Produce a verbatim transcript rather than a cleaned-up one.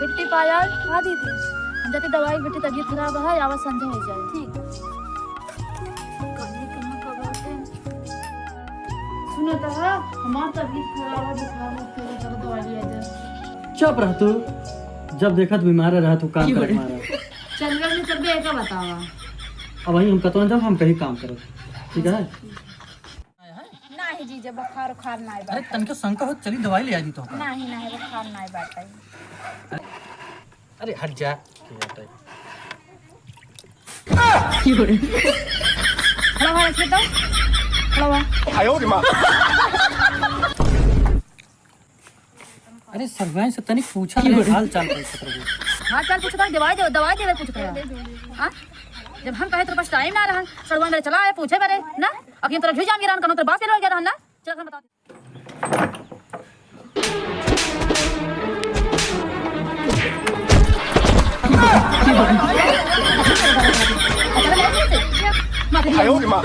बिट्टी पायल। हाँ दीदी। हम जाते दवाई, बिट्टी तबीयत खराब है, आवा संझा हो जाए। ठीक। सुनत है, हमार तबीयत खराब है, बुखार हो गया, चलो दवाई लिया जाए। चुप रह तू, जब देखत बीमार रह तू काम करे मारा। चलबे में चलबे एका बतावा। अब वहीं हम कतवन जब हम कहीं काम करब, ठीक है? नाही जीजा, बुखार उखार नाही अरे बाटे। तनके शंका हो, चली दवाई ले आई तो। नाही, नाही, बुखार नाही बाटे। अरे हट जा। खड़ा हो, ऐसे तो। खड़ा हो। आयो रे माँ। अरे सरगाई से तनिक पूछा ले, हाल चाल पूछत रहो। हाल चाल पूछत रहो, दवाई दे, दवाई देवे पूछत रहो। हाँ? जब हम कहे तेरे पास टाइम ना रहा, सरगाई मेरे चला आए पूछे बरे, ना? अखिन तोरा घी जाम गिरान कनो, तेरे बाप के लोग गिरान ना? चल हम बता। आयो रे माँ।